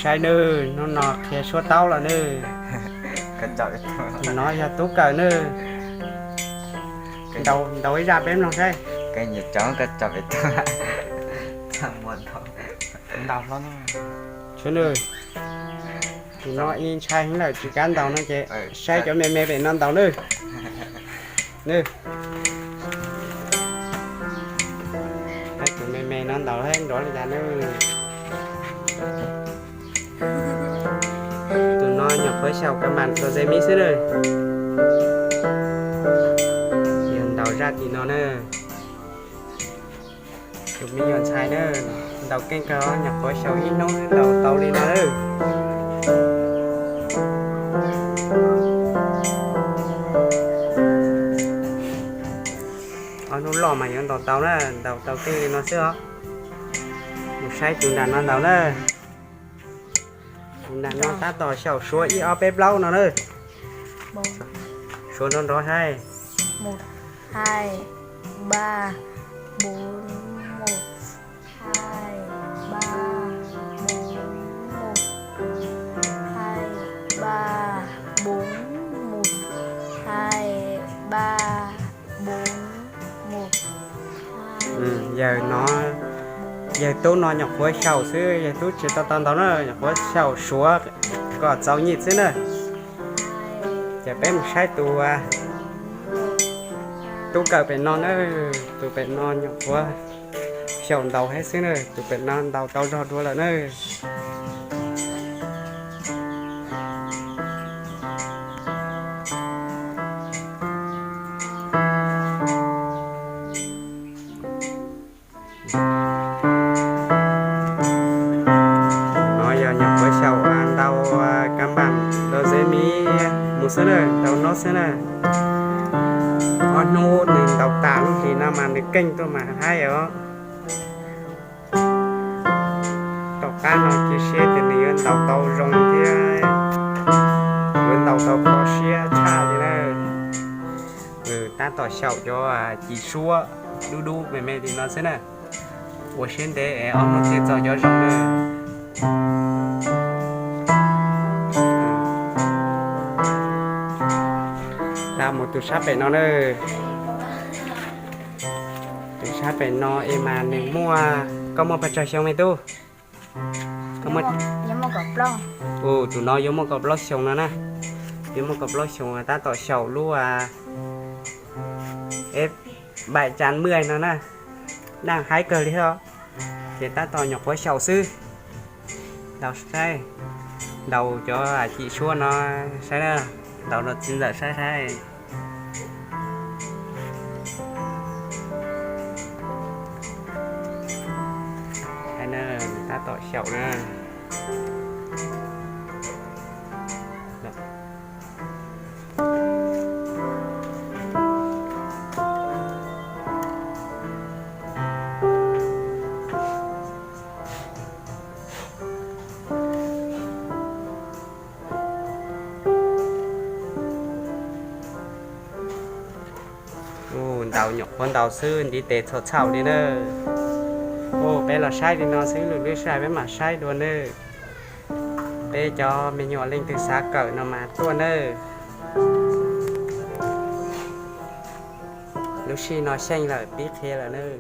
Saib nawb, hnub no qhia suab taub los nawb. Tus no yog tub kawm nawb. Ntaus ib zaj peb mloog saib. Tus no ib ntshai heev lawm tsis kam ntaus no ces saib cov me me pem no ntaus nawb. Saib tus me me no ntaus nrov li cas nawb. Tus no nyuam qhuav xyaum kas mas rau ze mib xwb nawb. Yog ntaus zaj tim no nawb. Tus me nyuam ntxhais nawb, ntaus keej kawg, nyuam qhuav xyaum ib hnub ntaus tau li no nawb. Ob hnub loj mas yuav ntaus tau na, ntaus tau keej li no xwb os. Mus saib tus nram no ntaus na. Tus nram no tab tom xyaum suav ib ob peb plaub no na. Suav nrov nrov saib. Yawg no, yawg tub no nyuam qhuav xyaum xwb, yawg tub tsis tau tau ntaus na, nyuam qhuav xyaum suav kom txaus nyim xwb na. Ces peb mus saib tus tub kawm pem no na, tus pem no nyuam qhuav xyaum ntaus heev xwb na, tus pem no ntaus tau zog dua lawm na. No yog nyuam qhuav xyaum ntaus kas mas rau ze mib mus xwb na, ntaus no xwb na. Ob hnub nws ntaus tas lub hlis no mas nws keej tuaj mas haib os. Tom qab no cia siab tias nws yuav ntaus tau zoo thiab, yuav ntaus tau kho siab tshaj li na. Tab tom xyaum cov ci suab dub dub me me li no xwb na. Ua siab ntev es ob hnub thiaj txog cov zoo na. Tab mus tus sab pem no na. Tus sab pem no es mas nws muaj, koj muaj pes tsawg xyoo me tub? Tus no yuav muaj kaum plaub xyoos no na. Yuav muaj kaum plaub xyoos, tab tom xyaum lub eb baim tsan muaj no na. Naj haib kawg li os. Ces tab tom nyuam qhuav xyaum xwb. Ntaus saib, ntaus cov ci suab no saib na, ntaus rau txiv ntxawm saib saib. Tab tom xyaum na. Ntaus nyuam qhuav ntaus xwb ntiv tes txhaum txhaum li na. Peb los saib li no xwb, lwm lub sij hawm peb mam saib dua nawb. Peb cov me nyuam leej twg xav kawm no mas tuaj nawb. Lub sij no xyeej lawm pib qhia lawm nawb.